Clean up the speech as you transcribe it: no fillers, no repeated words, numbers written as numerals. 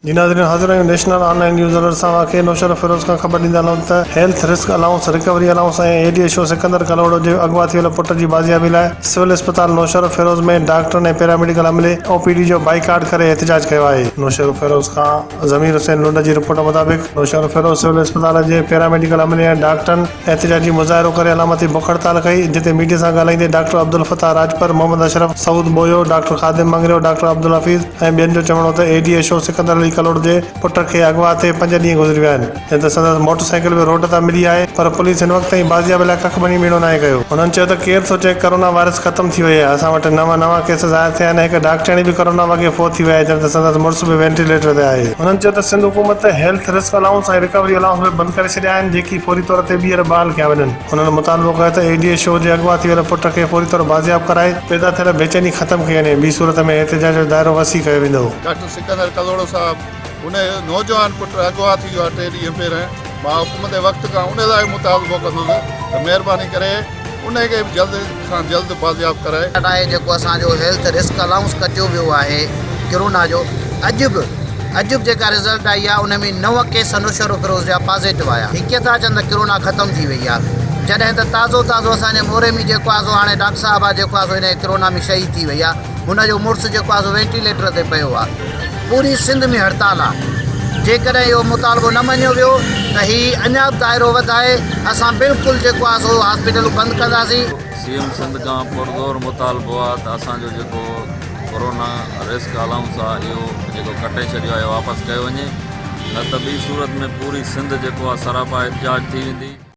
جي ناظرين حاضر آهيون نيشنل آن لائين نيوز الرٽ سان اوهان کي نوشهروفيروز کان خبر ڏيندا هلون ته health risk allowance, recovery allowance ۽ A D H O Sikandar Kalhoro جي اغوا ٿي ويل پٽ جي بازيابي لاء سول اسپتال نوشهروفيروز ۾ ڊاڪٽرن ۽ پيراميڊيڪل عملي او پي ڊي جو بائيڪاٽ ڪري احتجاج ڪيو آهي. نوشهروفيروز کان ضمير حسين لنڊ جي رپورٽ مطابق نوشهروفيروز سول اسپتال جي پيراميڊيڪل عملي ۽ ڊاڪٽرن احتجاجي مظاهرو ڪري علامتي بک هڙتال ڪئي، جتي ميڊيا سان ڳالهائيندي doctor Abdulfattah Rajpar, Muhammad Ashraf, Saud Bohio, doctor Khadim Mangrio, doctor Abdulhafeez ۽ ٻين جو چوڻ هو ته A D H O Sikandar Ali Kalhoro جي پٽ کي اغوا ٿئي پنج ڏينهن گذري ويا آهن، جڏهن ته سندس موٽر سائيڪل به روڊ تان ملي آهي پر پوليس هن وقت تائين بازيابي لاء ڪک ٻني ٻيڻو ناهي ڪيو. هنن چيو ته ڪير ٿو چئي ڪرونا وائرس ختم ٿي وئي آهي، اسان وٽ نوان نوان ڪيس ظاهر ٿيا آهن، هڪ ڊاڪٽرياڻي به ڪرونا وگهي فوت ٿي وئي آهي جڏهن ته سندس مڙس به وينٽيليٽر تي آهي. هنن چيو ته سنڌ حڪومت health risk allowance ۽ recovery allowance به بند ڪري ڇڏيا آهن جيڪي فوري طور تي ٻيهر بحال ڪيا وڃن. هنن مطالبو ڪيو ته اي ڊي ايڇ او جي اغوا ٿي ويل پٽ کي فوري طور بازياب ڪرائي پيدا ٿيل بيچيني ختم ڪئي وڃي ٻي صورت ۾ احتجاج جو دائرو وسيع ڪيو ويندو. ڊاڪٽر سڪندر ڪلهوڙو صاحب ان جو نوجوان پٽ اغوا ٿي ويو آهي ٽي ڏينهن پهرين مان حڪومت وقت کان ان لاء مطالبو ڪندس ته مهرباني ڪري ان کي به جلد کان جلد بازياب ڪرائي. آهي جيڪو اسان جو هيلٿ رسڪ الائونس ڪٽيو ويو آهي ڪرونا جو اڄ به اڄ به جيڪا رزلٽ آئي آهي ان ۾ نو ڪيس نوشهروفيروز جا پازيٽو آيا هي ڪيئن ٿا چون ته ڪرونا ختم ٿي وئي آهي جڏهن ته تازو تازو اسان جي موري ۾ جيڪو آهي سو هاڻي ڊاڪٽر صاحب آهي جيڪو آهي سو ان ڪرونا ۾ شهيد ٿي وئي آهي هن جو مڙس جيڪو آهي سو وينٽيليٽر تي پيو آهي. پوري سنڌ ۾ هڙتال آهي. جيڪڏهن اهو مطالبو نه مڃيو ويو ته هي اڃا به دائرو وڌائي اسان بلڪل جيڪو آهي سو هاسپيٽلون بند ڪنداسين. سي ايم سنڌ کان پرزور مطالبو آهي ته اسان جو جيڪو ڪورونا رسڪ الائونس آهي اهو جيڪو ڪٽي ڇڏيو آهي واپس ڪيو وڃي نه ته ٻي صورت ۾ پوري سنڌ جيڪو آهي سراپا احتجاج ٿي ويندي.